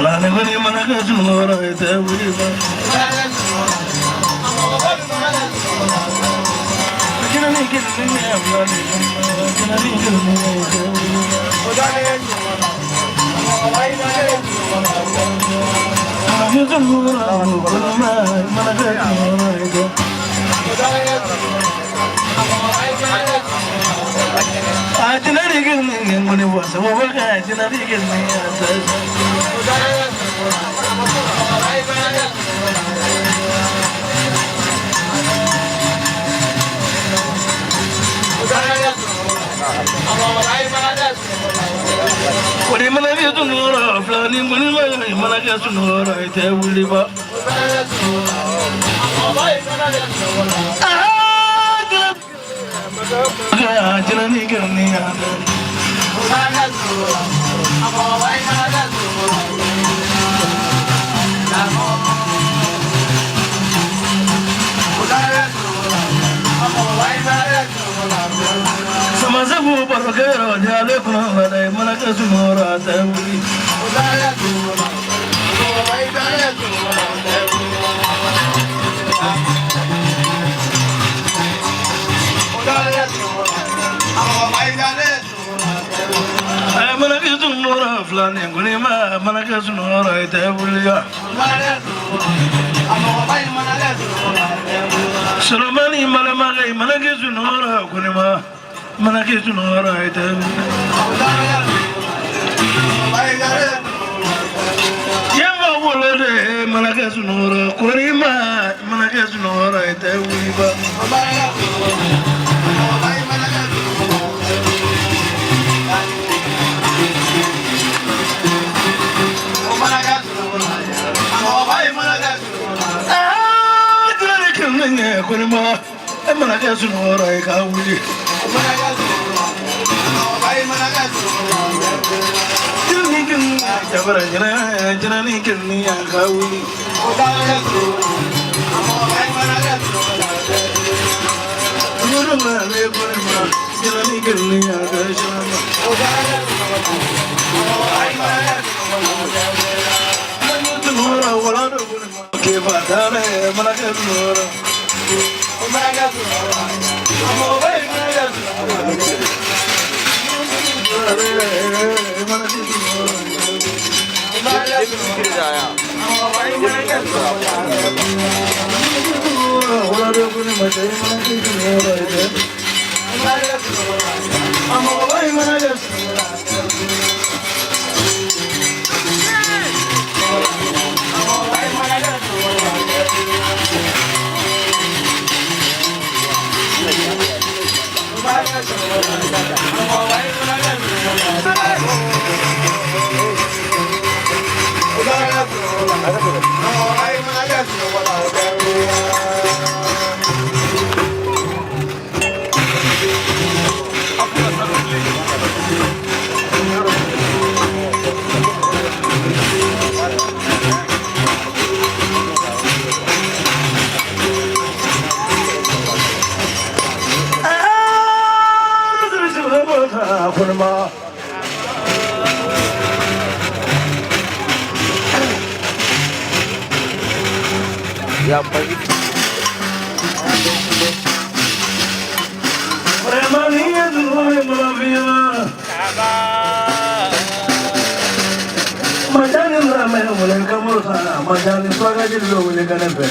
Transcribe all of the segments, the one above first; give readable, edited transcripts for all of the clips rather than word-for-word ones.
Filani kɔni mana kɛ sunɔgɔra i tɛ wuli ba. Jinani kelen ye filani jinani kelen ye i tɛ wuli ba. Mana kɛ sunɔgɔra kɔnɔma mana kɛ sunɔgɔra i tɛ. A jinani kelen ye ŋɔni bɔ sababu kɛ jinani kelen ye a tɛ. Kɔni mana kɛ sunɔgɔra filani kɔni mana kɛ sunɔgɔra i tɛ wuli ba. Jinani kelen ye a tɛ. Samaseku barokɛyɔrɔ di ale kunna la dɛ mana kɛ sunɔgɔra a tɛ wuli. A mana kɛ sunɔgɔra filani kɔni ma mana kɛ sunɔgɔra i tɛ wuli ya. Solomani malamakɛ mana kɛ sunɔgɔra kɔni ma mana kɛ sunɔgɔra i tɛ wuli. Yɛnba wolo de mana kɛ sunɔgɔra kɔni ma mana kɛ sunɔgɔra i tɛ wuli ba. Aa jinani kelen ye kɔni ma e mana kɛ sunɔgɔra i ka wuli. Jinani kelen jabara jɛnɛ jinani kelen ye a ka wuli. Yɔrɔ ma ale kɔni ma jinani kelen ye a ka sirama. Sunɔgɔra wala dɔ kɔni ma keba taara mana kɛ sunɔgɔra. Mana kɛ sunɔgɔra. Wala dɔ kɔni ma cɛ mana kɛ sunɔgɔra i tɛ. Mana kɛ sunɔgɔra. Kɔni ma. Vraiment, ni ye dunun ye marafiya. Majani lamɛ wele kamuru sa majani swagaji lo wele ka ne fɛ.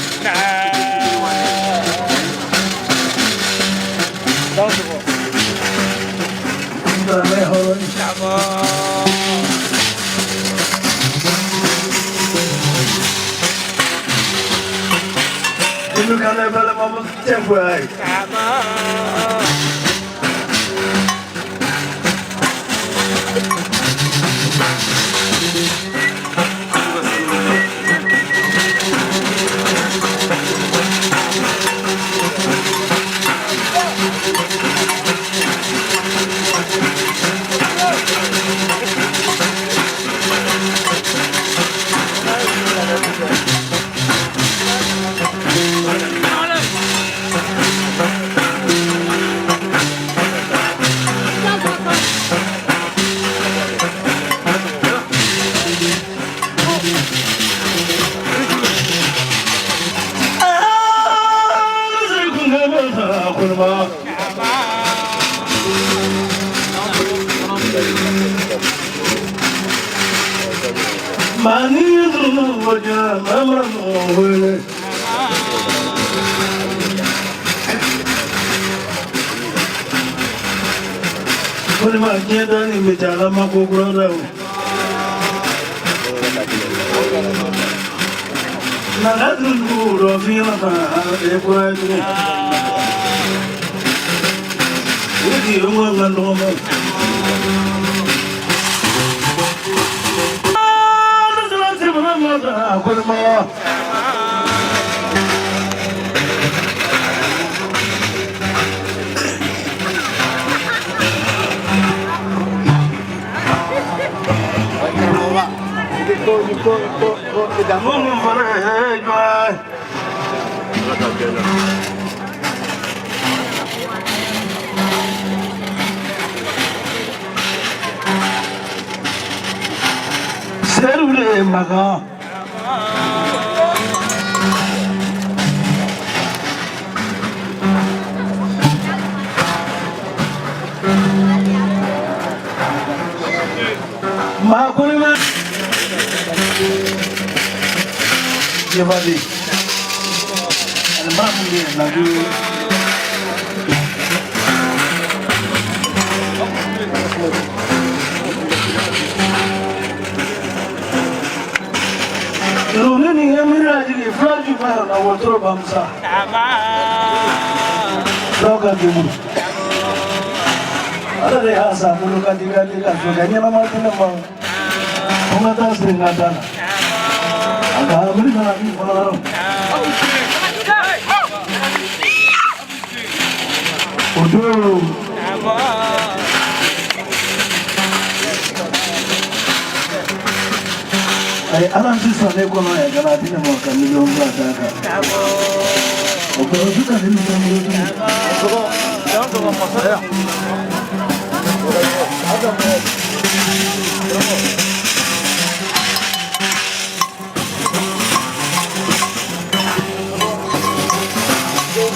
Lamɛ hɔrɔn. Ilu ka ne bɛlɛ ma mo tɛ fɔ a ye. Mani waja mama wele. Koni ma diɲɛ da ni bɛ ala ma ko kura da o. Nana dugu dɔ fiɲɛ ta e kura ye tugun. O de ye n ko n ka dɔgɔmaw. Koni ma. Mungu fana jɔ. Seru de maga. Maa koni ma. Jebali. Ani maa mun bɛ yen naju. Iruni ni miiri a jigin fila jumɛn na wotoro bamusa. Dɔw ka degun. Ala de y'a san bolo ka di ka di ka sɔrɔ ka ɲɛnama di ne ma. Ko n ka taa siri n ka da la. A ka miiri nana min fɔlɔ la. O don. A ye ala sisan ne kɔnɔ yan ka na di ne ma ka 2 miliyɔn d'a kan. O kɔrɔ sisan ne bɛ bolo tugun.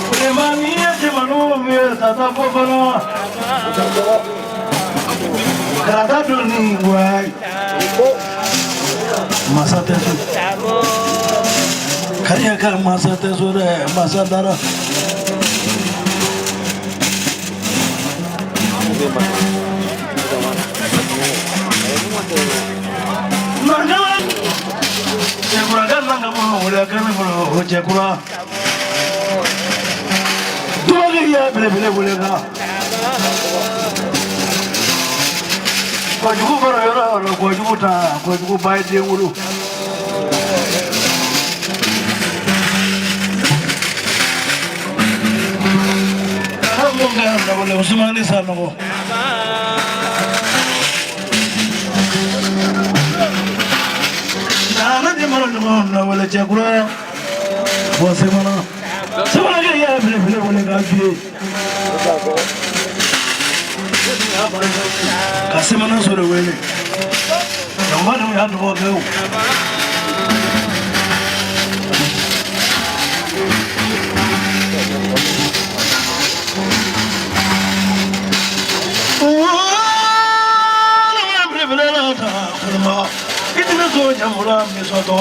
Kulema ni ye cɛmaninw min ye Tata Fofana. Karata don ni wayi. Masa tɛ so. Kariya ka masa tɛ so dɛ, masa dara. Nangala. Cɛkura ka nanga bolo wele ka ne bolo o cɛkura. Dɔgɔkɛ y'a belebele wele kan. Kojugu kɔrɔ yɔrɔ yɔrɔ kojugu ta kojugu ba ye den wolo. An mun kɛ dabɔlen Usumani Sanogo. Nana di mana ɲɔgɔn na wele cɛkura. Bɔ semana. Semana kɛ y'a belebele wele k'a f'i ye. Ka semana sɔrɔ wele. Jama dun y'a dɔgɔkɛ o. I tɛna sɔn jamura misɔtɔ.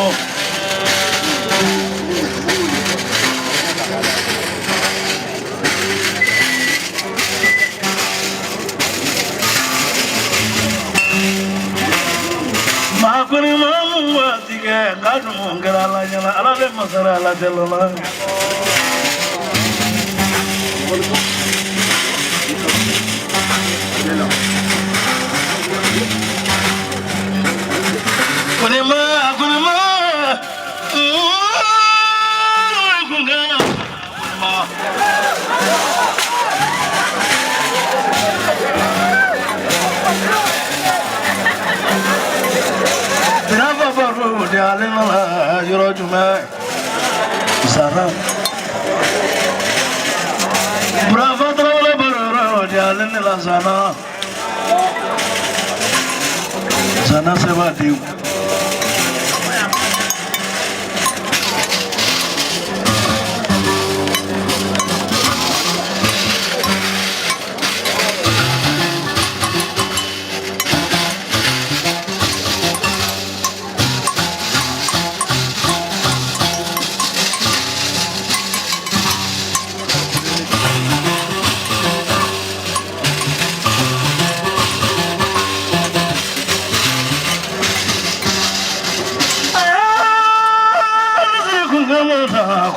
Maa kɔni maa mun waati kɛ nka dun kɛra ala ɲɛna ala bɛ masara ala jalo la. Kɔni ma kɔni ma kun kɛra ma. Birafa baro de ale nana yɔrɔ jumɛn Zara. Birafa tarawele baro de ale ne la Zana. Zana seba denw.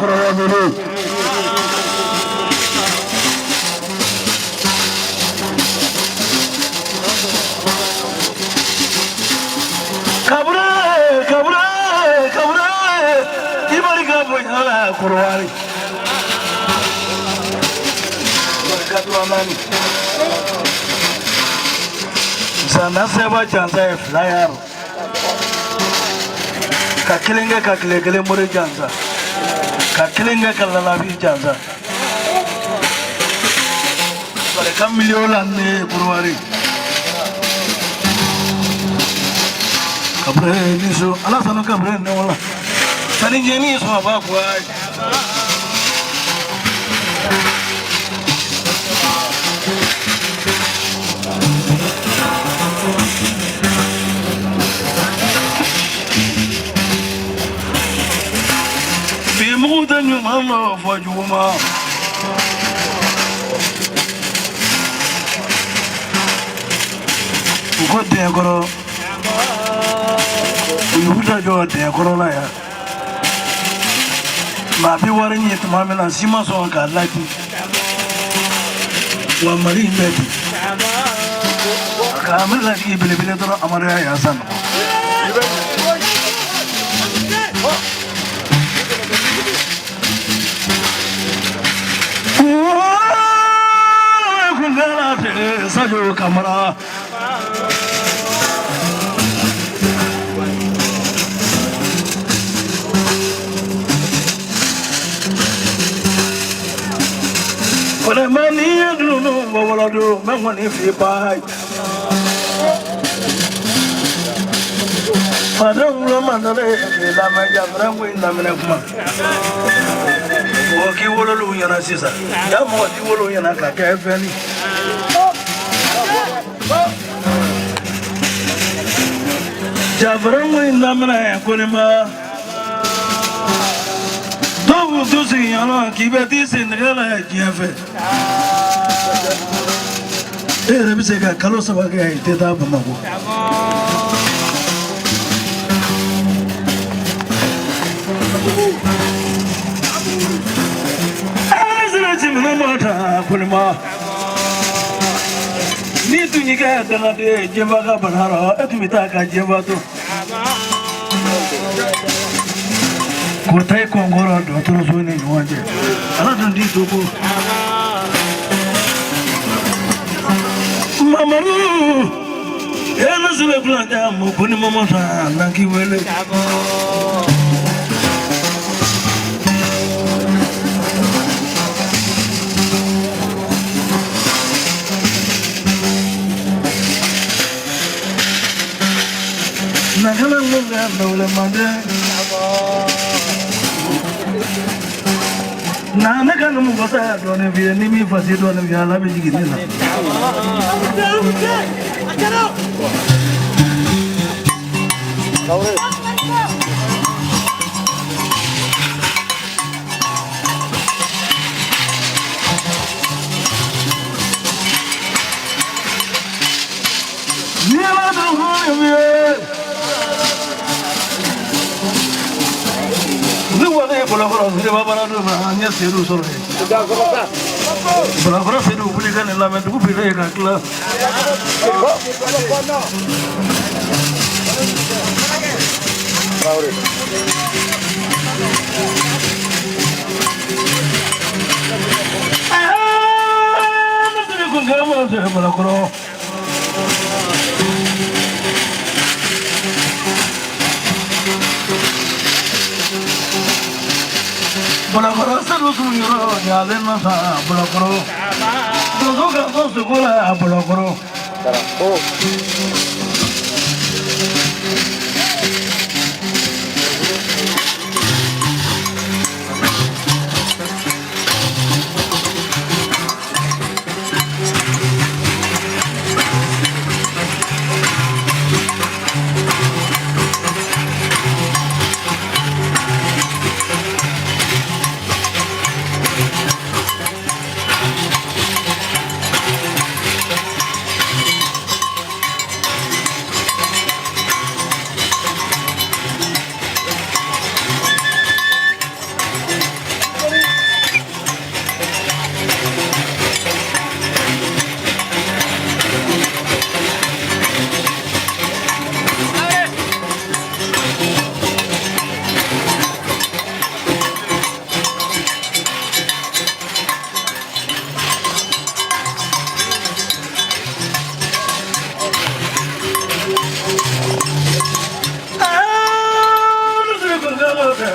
kɔrɔla bolo. Kabure kabure kabure i barika bonya la Korowari. Barika Duramani. Zana sɛba jansa ye fila yaro. Ka kelen kɛ ka tile kelen mori jansa. Ka kelen kɛ ka lalabi jansa. Barika miliyɔn la ne Korowari. Kabure ni so ala sanu kabure ne wala. Sani jeni so ba kuwa. Bi mugu tɛ ɲuman ma fɔ juguman. U ko dɛnkɔrɔ u y'u da jɔ dɛnkɔrɔ la yan. Maa bɛ wari ɲini tuma min na si ma sɔn k'a ladi. Wa Mali in bɛ ten. A ka an bɛ lasigi belebele dɔrɔn Amadu y'a yan san nɔgɔ. Sadio Kamara. Kɔnɛma ni ye dununu bɔ wɔlɔ don n bɛ ŋɔni f'i ba ye. Fadenw wolo man dɔ ye lamɛn jafɛrɛ ko in daminɛ kuma. Mɔgɔ k'i wololu ɲɛna sisan. Ja mɔgɔ t'i wolo ɲɛna ka kɛ fɛn ye. Jafɛrɛ ko in daminɛ Kɔnɛma. Dɔw b'u to sigiyɔrɔ k'i bɛ t'i sen nɛgɛ la diɲɛ fɛ. E yɛrɛ bɛ se ka kalo saba kɛ i tɛ taa Bamakɔ. N'i tun y'i kɛ dangaden ye Jɛnba ka bana rɔ, e tun bɛ taa ka Jɛnba to. K'o ta i kɔnkɔrɔ dɔgɔtɔrɔso ni ɲɔgɔn cɛ. Ala dun t'i to ko. Mamadu, e ne sɛbɛ bila mɔ ko ni mama ta na k'i wele. Nakala ngonga ndawle mande. Na ne ka numu basa dɔɔnin f'i ye ni min fasi dɔɔnin f'i ye ala bɛ jigin ne la. Ni ala dun ye ni wari ye bolokɔrɔ siriba bara don ma an ye seyidu sɔrɔ yen. Bolokɔrɔ seyidu wuli ka nin lamɛn dugu bi ye ka tila. Bolokɔrɔ. Bolokɔrɔ seyidu sun yɔrɔ ɲalen ma sa bolokɔrɔ. Donso ka bɔ sogo la bolokɔrɔ. Thank you.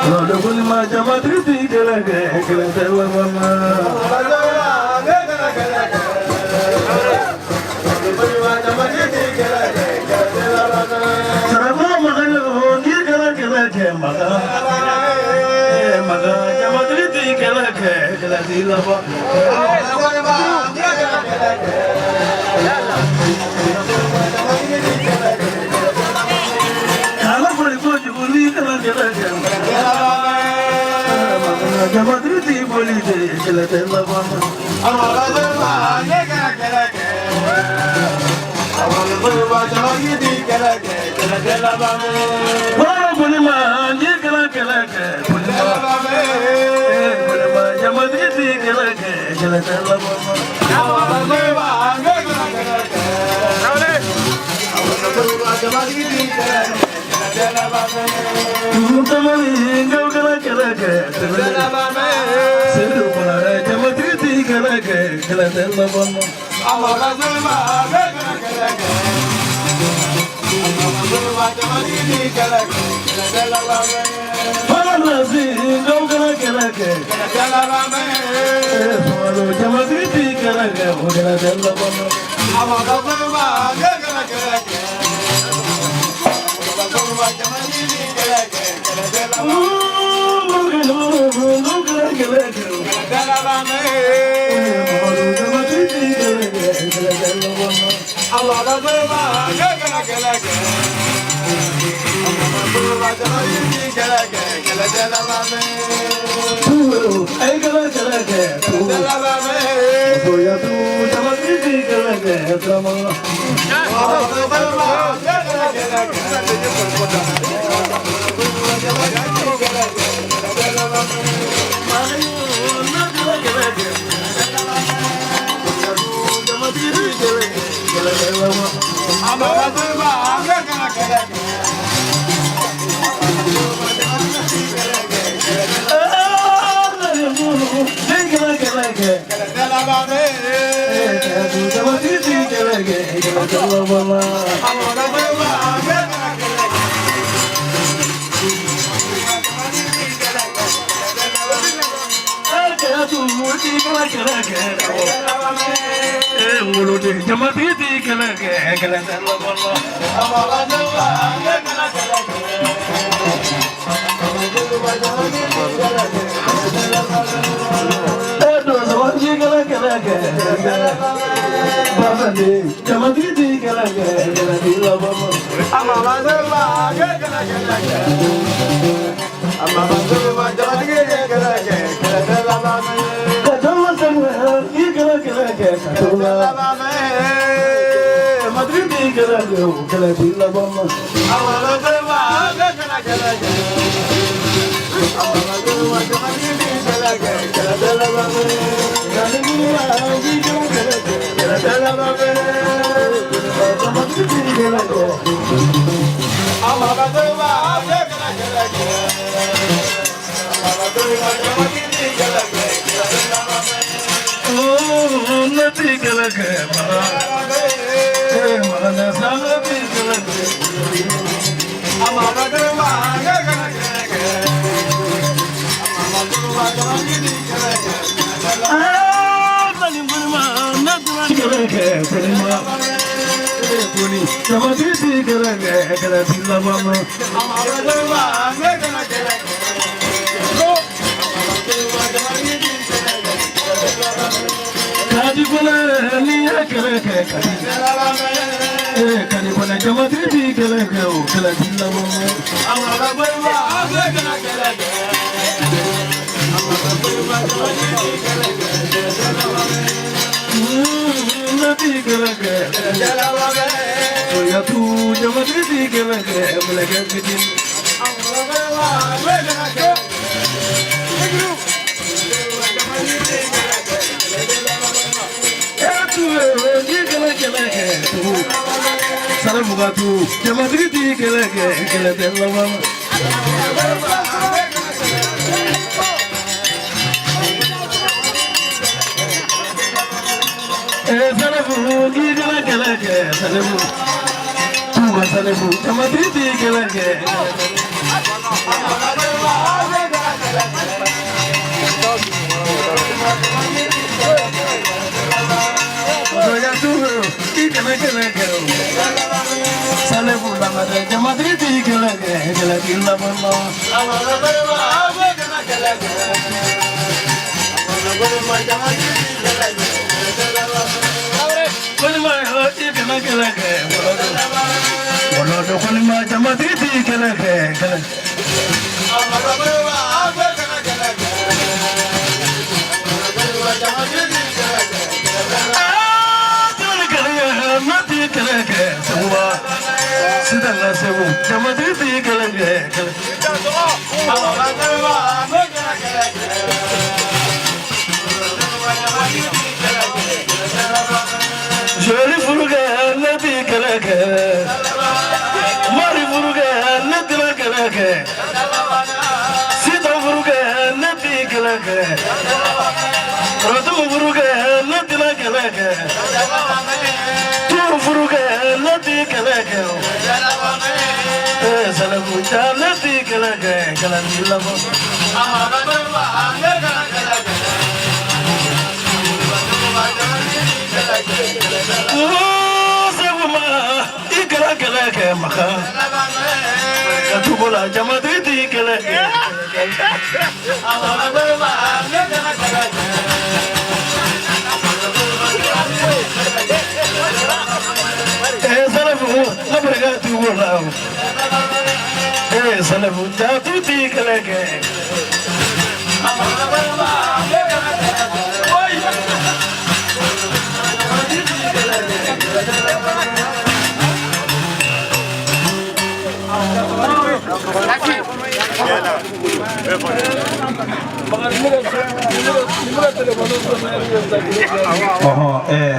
Lọ́dọ̀kùnrin jamatigi ti kɛlɛ kɛ kɛlɛ tɛ laban na. Sarakɔ Makan n'i kɛlɛ kɛlɛ kɛ Makan Makan jamatigi ti kɛlɛ kɛ kɛlɛ tɛ laban. Kala boli kojugu n'i kɛlɛ kɛlɛ kɛ jamatigi ti boli de kɛlɛ tɛ laban na. Kɔrɔ bolima n'i kɛlɛ kɛlɛ kɛ bolima bolima jamatigi ti kɛlɛ kɛ kɛlɛ tɛ laban na. Tamali ngaw kɛlɛ kɛlɛ kɛ Sedu kɔnɔrɛ jamatigi ti kɛlɛ kɛ kɛlɛ tɛ laban na. Faransi ngaw kɛlɛ kɛlɛ kɛ Fɔlɔ jamatigi ti kɛlɛ kɛ o kɛlɛ tɛ laban na. Ngaw kɛlɛ kɛlɛ kɛ Fɔlɔ jamatigi ti kɛlɛ kɛ kɛlɛ tɛ laban na. Ay kɛlɛ kɛlɛ kɛ Boya tu jamatigi ti kɛlɛ kɛ sama.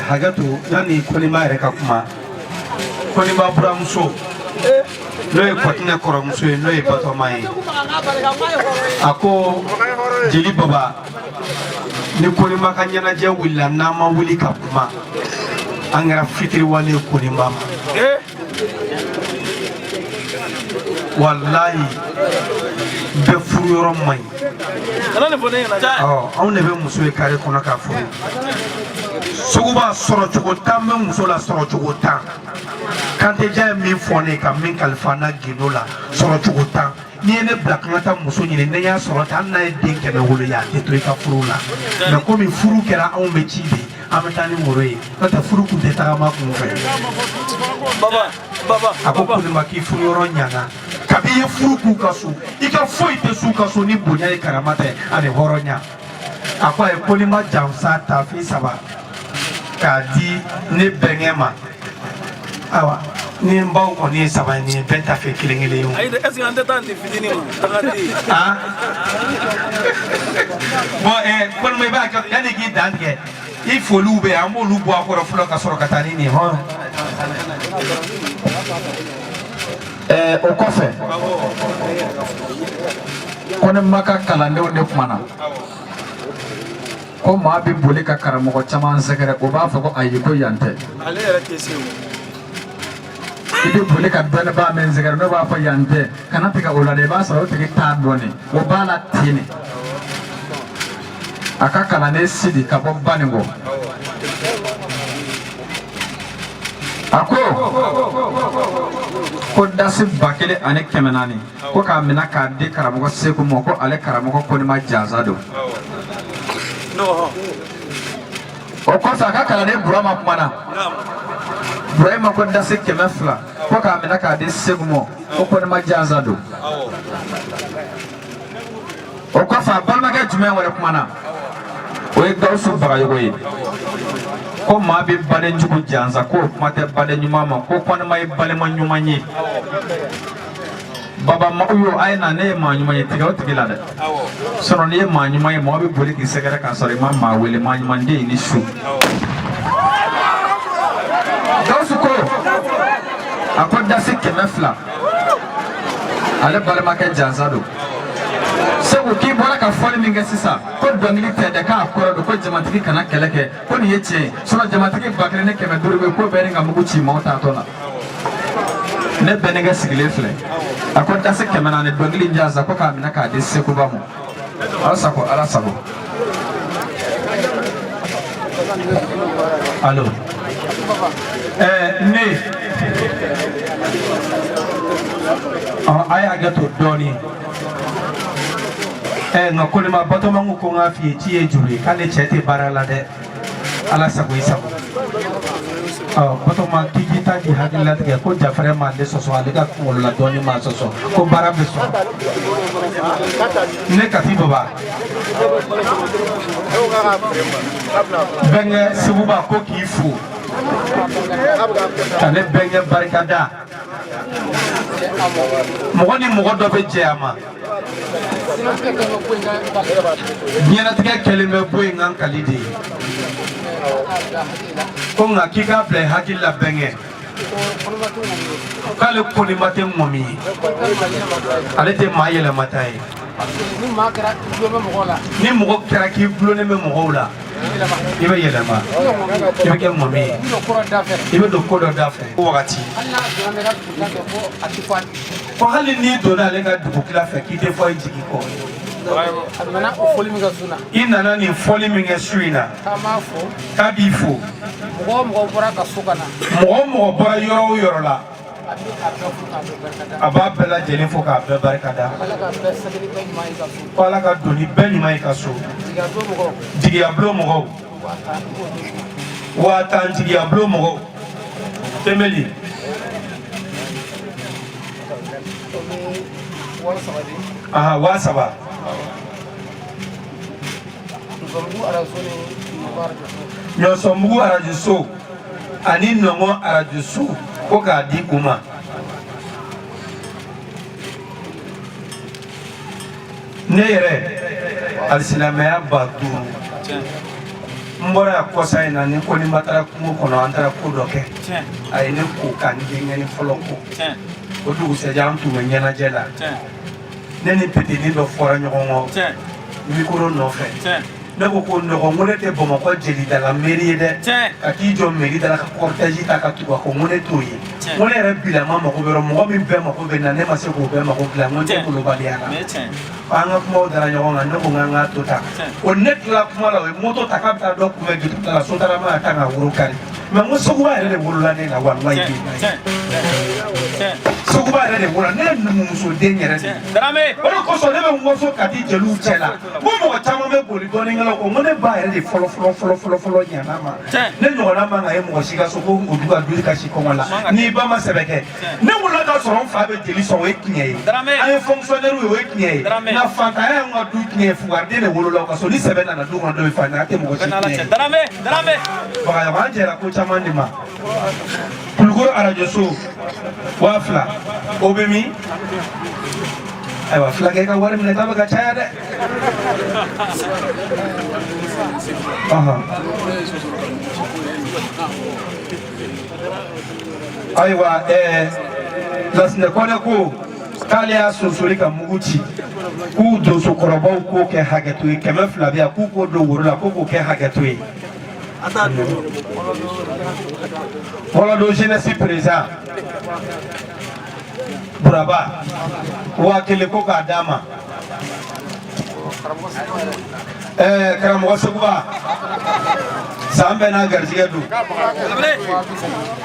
Hakɛto yanni Koniba yɛrɛ ka kuma, Koniba buramuso n'o ye Kɔtinɛ kɔrɔmuso ye, n'o ye Batɔma ye, a ko jeli baba ni Koniba ka ɲɛnajɛ wulila n'an ma wuli ka kuma, an kɛra fitiriwale ye Koniba ma. Walayi bɛɛ furu yɔrɔ man ɲi. Anw de bɛ muso ye kare kɔnɔ k'a furu. Suguba sɔrɔ cogo tan bɛ muso la, sɔrɔ cogo tan. Kanteja ye min fɔ ne ye ka min kalifa n na gindo la, sɔrɔ cogo tan. N'i ye ne bila ka n ka taa muso ɲini, ne y'a sɔrɔ ten, hali n'a ye den 100 wolo ye, a tɛ to i ka furu la. Mɛ komi furu kɛra anw bɛ ci de, an bɛ taa ni woro ye, n'o tɛ furu kun tɛ tagama kun fɛ. A ko Koniba k'i furu yɔrɔ ɲana, kabi i ye furu k'u ka so, i ka foyi tɛ s'u ka so ni bonya ye, karama tɛ ani hɔrɔnya. A ko a ye Koniba jansa taafe 3 k'a di ne bɛnkɛ ma. Ayiwa, ni n baw kɔni ye 3 ye, nin ye bɛɛ tafe kelen kelen ye o. Ayi, est-ce que an tɛ taa nin fitinin ma taga di? Bon, Koniba i b'a kɛ yanni k'i dan tigɛ, i foliw bɛ yen, an b'olu bɔ a kɔrɔ fɔlɔ ka sɔrɔ ka taa ni nin ye hɔn. O kɔfɛ Koniba ka kalandenw de kumana ko maa bɛ boli ka karamɔgɔ caman sɛgɛrɛ, o b'a fɔ ko ayi, ko yan tɛ. Ale yɛrɛ tɛ se o. I bɛ boli ka dɔnnibaa min sɛgɛrɛ, n'o b'a fɔ yan tɛ, kana tigɛ o la dɛ, i b'a sɔrɔ o tigi t'a dɔn de, o b'a la ten de. A ka kalanden Sidi ka bɔ Baninko, a ko ko dasi 1400 ko k'a minɛ k'a di karamɔgɔ Seku ma, ko ale karamɔgɔ Koniba jansa don. O kɔfɛ a ka kalanden Burama kumana, Burahima ko dasi 200 ko k'a minɛ k'a di Seku ma, ko Koniba jansa don. O kɔfɛ a balimakɛ jumɛn wɛrɛ kumana, o ye Gawusu Bagayogo ye, ko maa bɛ baden jugu jansa, k'o kuma tɛ baden ɲuman ma, ko Koniba ye balima ɲuman ye. Baba Mayo, a ye na, ne ye maa ɲuman ye, tigɛ o tigi la dɛ. Sinon n'i ye maa ɲuman ye, mɔgɔ bɛ boli k'i sɛgɛrɛ k'a sɔrɔ i ma maa wele, maa ɲuman den ni su. Gawusu ko a ko dasi 200 ale balimakɛ jansa don. Segu k'i bɔra ka fɔli min kɛ sisan, ko dɔnkili tɛ dɛ, k'a kɔrɔ don, ko jamatigi kana kɛlɛ kɛ, ko nin ye tiɲɛ ye. Sinon jamatigi 1500 bɛ yen, ko bɛɛ ni ka mugu ci maaw taatɔ la. Ne bɛnɛkɛ sigilen filɛ, a ko dasi 400 dɔnkili jansa ko k'a minɛ k'a di Sekuba ma. Ala sago, ala sago. Alo, ne ɔ a ye hakɛ to dɔɔni. Nka Kolima Batɔmangu ko n k'a f'i ye, ci ye juru ye, k'ale cɛ tɛ baara la dɛ. Ala sago i sago. Ɔ Batɔma, k'i k'i ta k'i hakili latigɛ ko Jafɛrɛ m'ale sɔsɔ, ale ka kunkolo la dɔɔni m'a sɔsɔ, ko baara bɛ sɔrɔ. Ne Kati Baba bɛnkɛ Seguba ko k'i fo ka ne bɛnkɛ barikada. Mɔgɔ ni mɔgɔ dɔ bɛ jɛ a ma, diɲɛlatigɛ kɛlen bɛ bɔ yen kan kali de ye ko, nka k'i k'a bila i hakili la bɛnkɛ, k'ale kɔniba tɛ ŋɔmi ye, ale tɛ maa yɛlɛmata ye. Ni mɔgɔ kɛra k'i gulonnen bɛ mɔgɔw la, i bɛ yɛlɛma, i bɛ kɛ ŋɔmi ye, i bɛ don ko dɔ da fɛ wagati ko hali n'i donna ale ka dugukila fɛ, k'i tɛ fɔ i jigi kɔ. I nana nin fɔli min kɛ su in na, k'a b'i fo. Mɔgɔ o mɔgɔ bɔra ka so ka na, mɔgɔ o mɔgɔ bɔra yɔrɔ o yɔrɔ la, a b'a bɛɛ lajɛlen fo k'a bɛɛ barikada, ko Ala ka doni bɛɛ ɲuman ye ka so. Jigiyabulon mɔgɔw, 50,000, jigiyabulon mɔgɔw tɛmɛli. Aha, 3000. Ɲɔsɔnbugu arajoso ani Nɔngɔn arajoso, ko k'a di u ma. Ne yɛrɛ alisilamɛya 5000. N bɔra yan kɔsa in na ni ko ni ma taara kungo kɔnɔ, an taara ko dɔ kɛ, a ye ne ko ka n denkɛni fɔlɔ ko. O dugusɛjɛ an tun bɛ ɲɛnajɛ la, ne ni petini dɔ fɔra ɲɔgɔn kɔ mikoro nɔfɛ. Ne ko ko nɔgɔ, n ko ne tɛ Bamakɔ jelidala mairie ye dɛ, ka t'i jɔ mairie da la ka cortège ta ka tugu a kɔ, n ko ne t'o ye. N ko ne yɛrɛ bilama mako bɛ yɔrɔ mɔgɔ min bɛɛ mako bɛ na, ne ma se k'o bɛɛ mako dilan, n ko n tɛ kolobaliya la. An ka kumaw dara ɲɔgɔn kan, ne ko n k'a to tan. O ne tila kuma la, o ye moto ta k'a bɛ taa dɔ kunbɛn goudron da la, Sotarama ka kan ka woro kari. Mais n ko Seguba yɛrɛ de wolola ne la, walayi bilayi, Seguba yɛrɛ de wolola ne ye, numumusoden yɛrɛ de ye. O de kosɔn ne bɛ n waso Kati jeliw cɛ la. N ko mɔgɔ caman bɛ boli dɔɔninkɛlaw kɔ, n ko ne ba yɛrɛ de fɔlɔ fɔlɔ fɔlɔ fɔlɔ fɔlɔ ɲana ma. Ne ɲɔgɔnna man ka ye mɔgɔ si ka so ko o du ka duli ka si kɔngɔ la n'i ba ma sɛbɛ kɛ. Ne wolola ka sɔrɔ n fa bɛ jeli sɔn, o ye tiɲɛ ye. An ye fonctionnaire ye, o ye tiɲɛ ye. Nka fantanya y'anw ka du tiɲɛ ye. Fugariden de wolola o ka so. Ni sɛbɛ nana du kɔnɔ, dɔ bɛ fantanya tɛ mɔgɔ si tiɲɛ ye. Bagayogo, an jɛra ko caman de ma. Kulukoro arajoso 2000, o bɛ min? Ayiwa, fulakɛ ka wari minɛ ta bɛ ka caya dɛ. Ɔhɔn. Ayiwa, Lasinɛ Kɔnɛ ko k'ale y'a sonsori ka mugu ci, k'u donsokɔrɔbaw k'o kɛ hakɛto ye. 200 bɛ yan, k'u k'o don woro la, ko k'o kɛ hakɛto ye. Wɔlɔdon jeunesse président Buraba, 1000, ko k'a d'a ma. Karamɔgɔ Seguba, san bɛɛ n'a garijɛgɛ don.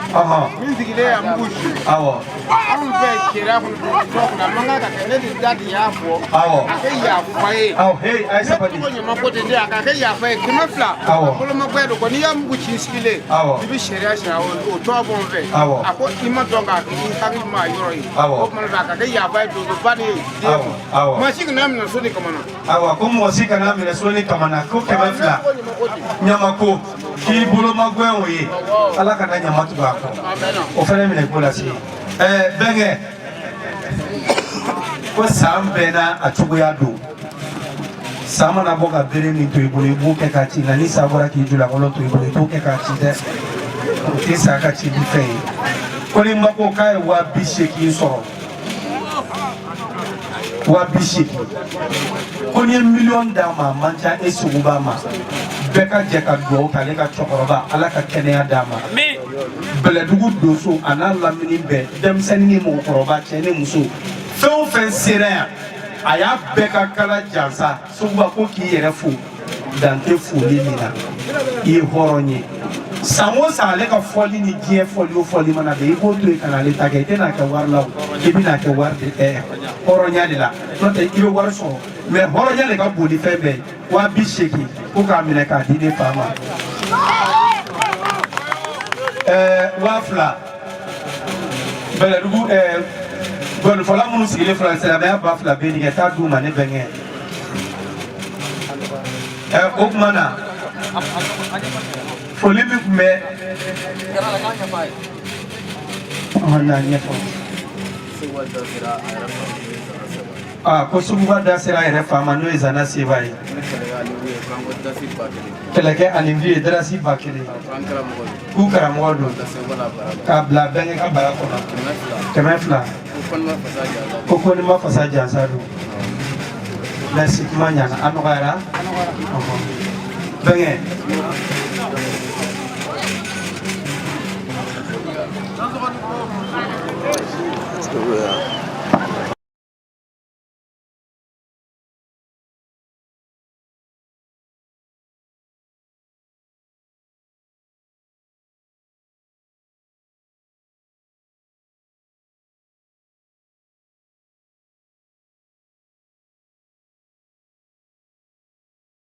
Ɔhɔn. Min sigilen yan mugu ci. Awɔ. Anw fɛ sariya kɔnɔ, dugutigi kɔnɔ, a man kan ka kɛ. Ne de da de y'a fɔ. Awɔ. A kɛ yafa ye. Awɔ, hey, a ye sabali. Ne tɔgɔ ɲama ko ten de, a ka kɛ yafa ye 200. Awɔ. Bolomagoya don ko n'i y'a mugu ci sigilen. Awɔ. I bɛ sariya sariya o tɔgɔ bɔ n fɛ. Awɔ. A ko i ma dɔn k'a kɛ i hakili ma yɔrɔ ye. Awɔ. O tuma na a ka kɛ yafa ye donsoba de ye den Awɔ, kun. awɔ. Maa si kana minɛ so ni kamana. Ayiwa, ko mɔgɔ si kana minɛ so ni kamana, ko 200. Ne tɔgɔ ɲama ko ten. Ɲamako k'i bolo ma gɛn o ye, Ala kana ɲama tugu a kɔ. O fana minɛ ko lase. Bɛnkɛ ko san bɛɛ n'a a cogoya don. San mana bɔ ka bere min to i bolo, i b'o kɛ k'a ci. Nka ni san bɔra k'i julakolon to i bolo, i t'o kɛ k'a ci dɛ, o tɛ sa ka ci ni fɛn ye. Ko ni mako k'a ye 80,000 sɔrɔ, 80,000, ko n'i ye miliyɔn d'a ma, a man ca e Seguba ma. Bɛɛ ka jɛ ka dugawu k'ale ka cɛkɔrɔba, Ala ka kɛnɛya d'a ma. Bɛlɛdugu donso a n'a lamini bɛɛ, denmisɛnnin ni mɔgɔkɔrɔba, cɛ ni muso, fɛn o fɛn sera yan, a y'a bɛɛ ka kala jansa. Sogoba ko k'i yɛrɛ fo, dan tɛ foli min na, i ye hɔrɔn ye. San o san ale ka fɔli ni diɲɛ fɔli o fɔli mana bɛn, i b'o to yen ka n'ale ta kɛ. I tɛna kɛ wari la o, i bɛna kɛ wari de hɔrɔnya de la. N'o tɛ i bɛ wari sɔrɔ, mais hɔrɔnya de ka bon ni fɛn bɛɛ ye. 20 000 ko k'a minɛ k'a di ne fa ma. 2000 Bɛlɛdugu gɔnifɔla minnu sigilen filɛ, silamɛya 2000 bɛ nin kɛ, taa d'u ma ne bɛnkɛ. O tuma na foli min tun bɛ na ɲɛfɔ. Aa, ko Sogoba da sera a yɛrɛ fa ma, n'o ye Zana Seba ye. Kɛlɛkɛ ani vi ye darasi 1000 k'u karamɔgɔ don k'a bila bɛnkɛ ka bara kɔnɔ. 200 ko Kɔnima Fasa Jansa don. Merci, kuma ɲana, a nɔgɔyara. Bɛnkɛ.